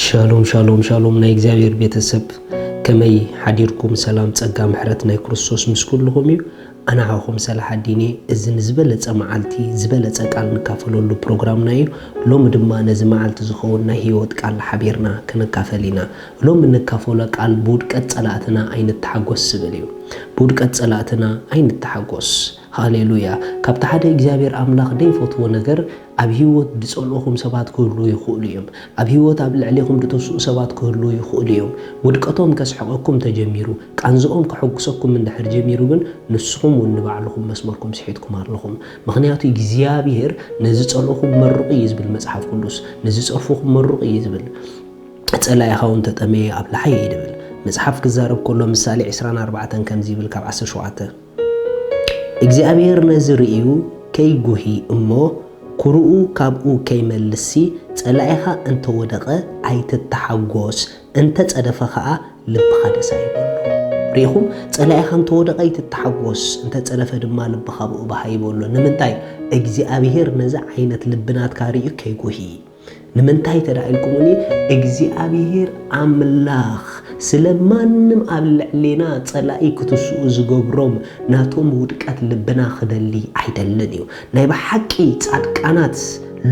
ሻሎም ሻሎም ሻሎም ናይ እግዚኣብሔር ቤተሰብ፣ ከመይ ሓዲርኩም? ሰላም ጸጋ ምሕረት ናይ ክርስቶስ ምስ ኩልኹም እዩ። ኣነ ሓኹም ሰላሓዲን እየ። እዚ ንዝበለጸ መዓልቲ ዝበለጸ ቃል ንካፈለሉ ፕሮግራምና እዩ። ሎሚ ድማ ነዚ መዓልቲ ዝኸውን ናይ ህይወት ቃል ሓቢርና ክንካፈል ኢና። ሎሚ እንካፈሎ ቃል ብውድቀት ጸላእትና ኣይንተሓጎስ ዝብል እዩ። ብውድቀት ጸላእትና ኣይንተሓጎስ። ሃሌሉያ። ካብቲ ሓደ እግዚኣብሔር ኣምላኽ ደይፈትዎ ነገር ኣብ ህይወት ዝጸልኡኹም ሰባት ክህልዉ ይኽእሉ እዮም። ኣብ ህይወት ኣብ ልዕሌኹም ዝተስኡ ሰባት ክህልዉ ይኽእሉ እዮም። ውድቀቶም ከስሕቐኩም ተጀሚሩ፣ ቃንዝኦም ከሐጉሰኩም እንድሕር ጀሚሩ ግን ንስኹም እውን ንባዕልኹም መስመርኩም ስሒትኩም ኣለኹም። ምኽንያቱ እግዚኣብሔር ነዚ ጸልኡኹም መርቑ እዩ ዝብል መጽሓፍ ቅዱስ። ነዚ ጸርፉኹም መርቑ እዩ ዝብል። ጸላኢኻ እውን ተጠመየ ኣብልሓ እዩ ዝብል። መጽሓፍ ክዛረብ ከሎ ምሳሌ ዕስራን ኣርባዕተን ከምዚ ይብል ካብ ዓሰርተ ሸውዓተ እግዚኣብሔር ነዚ ርእዩ ከይጉሂ እሞ ኩርኡ ካብኡ ከይመልስሲ ጸላኢኻ እንተወደቐ ኣይትተሓጎስ፣ እንተጸደፈ ኸኣ ልብኻ ደስ ኣይበሎ። ርኢኹም? ጸላኢኻ እንተወደቐ ኣይትተሓጎስ፣ እንተጸደፈ ድማ ልብኻ ብኡ ባህ ኣይበሎ። ንምንታይ? እግዚኣብሔር ነዚ ዓይነት ልቢ ናትካ ርእዩ ከይጉሂ። ንምንታይ ተዳ ኢልኩምኒ እግዚኣብሔር ኣምላኽ ስለ ማንም ኣብ ልዕሌና ጸላኢ ክትስኡ ዝገብሮም ናቶም ውድቀት ልብና ክደሊ ኣይደልን እዩ። ናይ ብሓቂ ጻድቃናት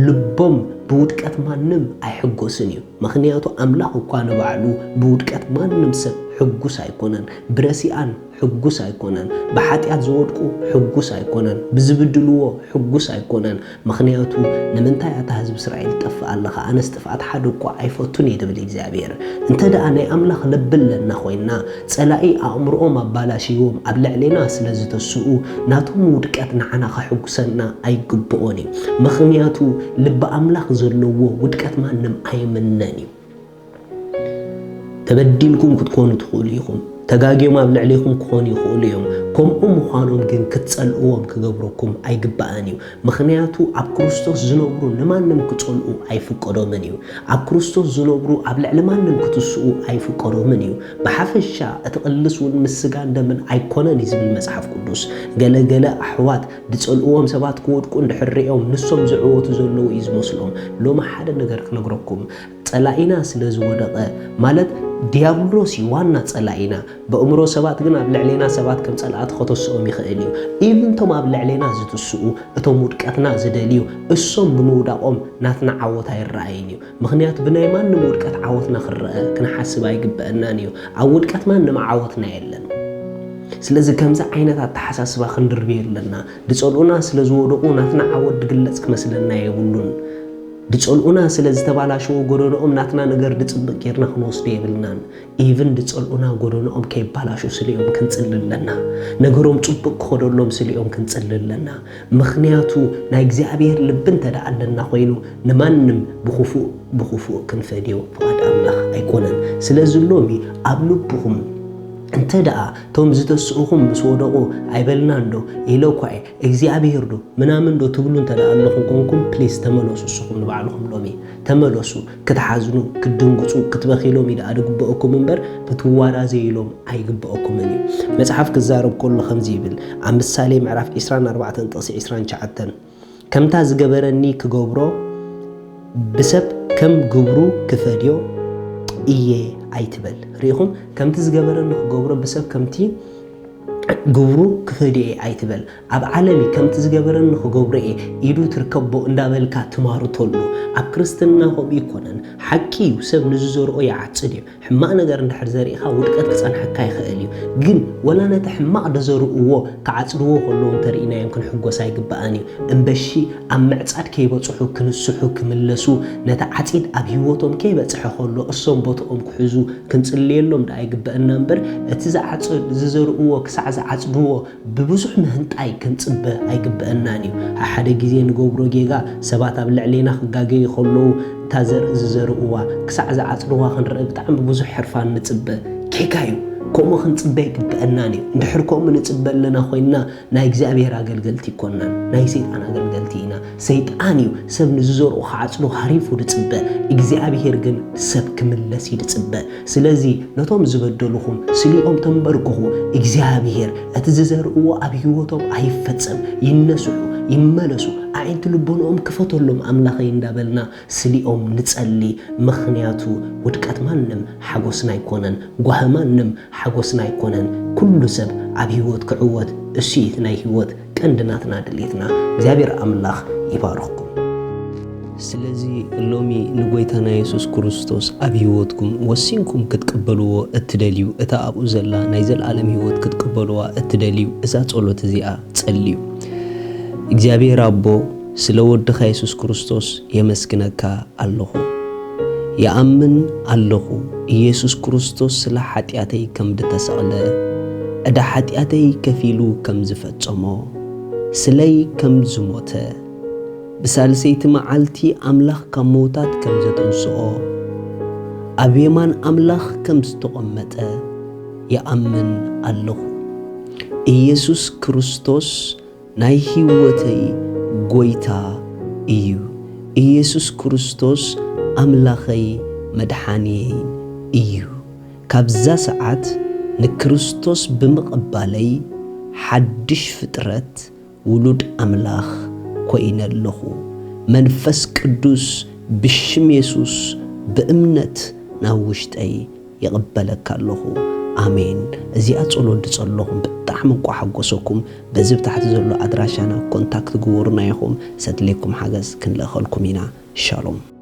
ልቦም ብውድቀት ማንም ኣይሕጎስን እዩ። ምኽንያቱ ኣምላኽ እኳ ንባዕሉ ብውድቀት ማንም ሰብ ሕጉስ ኣይኮነን። ብረሲኣን ሕጉስ ኣይኮነን። ብሓጢኣት ዝወድቁ ሕጉስ ኣይኮነን። ብዝብድልዎ ሕጉስ ኣይኮነን። ምኽንያቱ ንምንታይ ኣታ ህዝቢ እስራኤል ትጠፍእ ኣለኻ? ኣነስ ጥፍኣት ሓደ እኳ ኣይፈቱን እየ ዝብል እግዚኣብሔር። እንተ ደኣ ናይ ኣምላኽ ልቢ ኣለና ኮይንና፣ ጸላኢ ኣእምሮኦም ኣባላሽዎም ኣብ ልዕሌና ስለ ዝተስኡ፣ ናቶም ውድቀት ንዓና ከሕጉሰና ኣይግብኦን እዩ። ምኽንያቱ ልቢ ኣምላኽ ዘለዎ ውድቀት ማንም ኣይምነን እዩ። ተበዲልኩም ክትኮኑ ትኽእሉ ኢኹም። ተጋግዮም ኣብ ልዕሌኹም ክኾኑ ይኽእሉ እዮም። ከምኡ ምዃኖም ግን ክትጸልእዎም ክገብረኩም ኣይግባእን እዩ። ምኽንያቱ ኣብ ክርስቶስ ዝነብሩ ንማንም ክጸልኡ ኣይፍቀዶምን እዩ። ኣብ ክርስቶስ ዝነብሩ ኣብ ልዕሊ ማንም ክትስኡ ኣይፍቀዶምን እዩ። ብሓፈሻ እቲ ቅልስ እውን ምስ ስጋን ደምን ኣይኮነን እዩ ዝብል መጽሓፍ ቅዱስ። ገለ ገለ ኣሕዋት ዝጸልእዎም ሰባት ክወድቁ እንድሕር ሪኦም ንሶም ዝዕወቱ ዘለዉ እዩ ዝመስሎም። ሎሚ ሓደ ነገር ክነግረኩም። ጸላኢና ስለ ዝወደቐ፣ ማለት ዲያብሎስ እዩ ዋና ጸላኢና። በእምሮ ሰባት ግን ኣብ ልዕሌና ሰባት ከም ጸላእቲ ከተስኦም ይኽእል እዩ። ኢቭን እቶም ኣብ ልዕሌና ዝትስኡ፣ እቶም ውድቀትና ዝደልዩ፣ እሶም ብምውዳቖም ናትና ዓወት ኣይረኣይን እዩ። ምኽንያቱ ብናይ ማንም ውድቀት ዓወትና ክረአ ክንሓስብ ኣይግበአናን እዩ። ኣብ ውድቀት ማንም ዓወትና የለን። ስለዚ ከምዚ ዓይነት ኣተሓሳስባ ክንድርብዮ ኣለና። ዝጸልኡና ስለ ዝወደቑ ናትና ዓወት ዝግለጽ ክመስለና የብሉን። ዝጸልኡና ስለ ዝተባላሸወ ጎደንኦም ናትና ነገር ዝጽብቕ ጌርና ክንወስዶ የብልናን። ኢቭን ዝጸልኡና ጎደንኦም ከይባላሹ ስሊኦም ክንጽሊ ኣለና። ነገሮም ጽቡቕ ክኸደሎም ስሊኦም ክንጽሊ ኣለና። ምኽንያቱ ናይ እግዚኣብሔር ልቢ እንተ ደኣ ኣለና ኮይኑ ንማንም ብኽፉእ ብኽፉእ ክንፈድዮ ፍቓድ ኣምላኽ ኣይኮነን። ስለዚ ሎሚ ኣብ ልብኹም እንተ ደኣ እቶም ዝተስእኹም ምስ ወደቑ ኣይበልናን ዶ ኢለ እኳ እየ እግዚኣብሔር ዶ ምናምን ዶ ትብሉ እንተ ደኣ ኣለኹም ኮንኩም ፕሊስ ተመለሱ። እስኹም ንባዕልኹም ሎሚ ተመለሱ። ክትሓዝኑ ክትድንግጹ ክትበኺ ሎሚ ደኣ ዝግበአኩም እምበር ክትዋራዘዩ ሎም ኣይግበአኩምን እዩ። መጽሓፍ ክዛረብ ከሎ ከምዚ ይብል ኣብ ምሳሌ ምዕራፍ ዕስራን ኣርባዕተን ጥቕሲ ዕስራን ትሽዓተን ከምታ ዝገበረኒ ክገብሮ ብሰብ ከም ግብሩ ክፈድዮ እየ ኣይትበል። ርኢኹም? ከምቲ ዝገበረኒ ክገብሮ ብሰብ ከምቲ ግብሩ ክፈድዮ እየ ኣይትበል። ኣብ ዓለም እዩ ከምቲ ዝገበረኒ ክገብሮ እየ ኢዱ ትርከቦ እንዳበልካ ትማርተሉ። ኣብ ክርስትና ከምኡ ይኮነን። ሓቂ እዩ ሰብ ንዝዘርኦ ይዓጽድ እዩ። ሕማቕ ነገር እንድሕር ዘሪእኻ ውድቀት ክጸንሐካ ይኽእል እዩ። ግን ወላ ነቲ ሕማቕ ደዘርእዎ ክዓጽድዎ ከለዉ እንተርኢናዮም ክንሕጎስ ኣይግባኣን እዩ። እምበሺ ኣብ ምዕጻድ ከይበጽሑ ክንስሑ ክምለሱ ነቲ ዓጺድ ኣብ ህይወቶም ከይበጽሐ ከሎ እሶም ቦትኦም ክሕዙ ክንጽልየሎም ደኣ ይግበአና እምበር እቲ ዝዓጽድ ዝዘርእዎ ክሳዕ ዝዓጽድዎ ብብዙሕ ምህንጣይ ክንጽበ ኣይግበአናን እዩ። ሓደ ግዜ ንገብሮ ጌጋ ሰባት ኣብ ልዕሌና ክጋገዩ ከለዉ እታ ዘርኢ ዝዘርእዋ ክሳዕ ዝዓጽድዋ ክንርኢ ብጣዕሚ ብዙሕ ሕርፋን ንጽበ። ጌጋ እዩ። ከምኡ ክንጽበ ኣይግበአናን እዩ። እንድሕር ከምኡ ንጽበ ኣለና ኮይንና ናይ እግዚኣብሔር ኣገልገልቲ ኣይኮናን፣ ናይ ሰይጣን ኣገልገልቲ ኢና። ሰይጣን እዩ ሰብ ንዝዘርኦ ክዓጽዶ ሃሪፉ ዝጽበ፣ እግዚኣብሔር ግን ሰብ ክምለስ እዩ ዝጽበ። ስለዚ ነቶም ዝበደሉኹም ስሊኦም ተንበርክኹ፣ እግዚኣብሔር እቲ ዝዘርእዎ ኣብ ህይወቶም ኣይፈጸም፣ ይነስሑ፣ ይመለሱ፣ ኣዒንቲ ልቦንኦም ክፈተሎም ኣምላኸይ እንዳበልና ስሊኦም ንጸሊ። ምኽንያቱ ውድቀት ማንም ሓጎስና ኣይኮነን፣ ጓሂ ማንም ሓጎስና ኣይኮነን። ኩሉ ሰብ ኣብ ህይወት ክዕወት እሱ እዩ ናይ ህይወት ቀንዲ ናትና ድሌትና። እግዚኣብሔር ኣምላኽ ይባርኽኩም። ስለዚ ሎሚ ንጎይታና የሱስ ክርስቶስ ኣብ ህይወትኩም ወሲንኩም ክትቅበልዎ እትደልዩ፣ እታ ኣብኡ ዘላ ናይ ዘለኣለም ህይወት ክትቅበልዋ እትደልዩ፣ እዛ ጸሎት እዚኣ ጸልዩ። እግዚኣብሔር ኣቦ፣ ስለ ወድኻ የሱስ ክርስቶስ የመስግነካ ኣለኹ። ይኣምን ኣለኹ፣ ኢየሱስ ክርስቶስ ስለ ሓጢኣተይ ከም ዝተሰቕለ፣ ዕዳ ሓጢኣተይ ከፊሉ ከም ዝፈጸሞ፣ ስለይ ከም ዝሞተ፣ ብሳልሰይቲ መዓልቲ ኣምላኽ ካብ ምዉታት ከም ዘተንስኦ፣ ኣብ የማን ኣምላኽ ከም ዝተቐመጠ ይኣምን ኣለኹ። ኢየሱስ ክርስቶስ ናይ ህይወተይ ጎይታ እዩ። ኢየሱስ ክርስቶስ ኣምላኸይ መድሓንየይ እዩ። ካብዛ ሰዓት ንክርስቶስ ብምቕባለይ ሓድሽ ፍጥረት ውሉድ ኣምላኽ ኮይነ ኣለኹ። መንፈስ ቅዱስ ብሽም የሱስ ብእምነት ናብ ውሽጠይ ይቕበለካ ኣለኹ። ኣሜን። እዚኣ ጸሎት ዝጸለኹም ብጣዕሚ እንቋ ሓጎሰኩም። በዚ ብታሕቲ ዘሎ ኣድራሻና ኮንታክት ግበሩና ኢኹም። ሰድሌኩም ሓገዝ ክንልእኸልኩም ኢና። ሻሎም።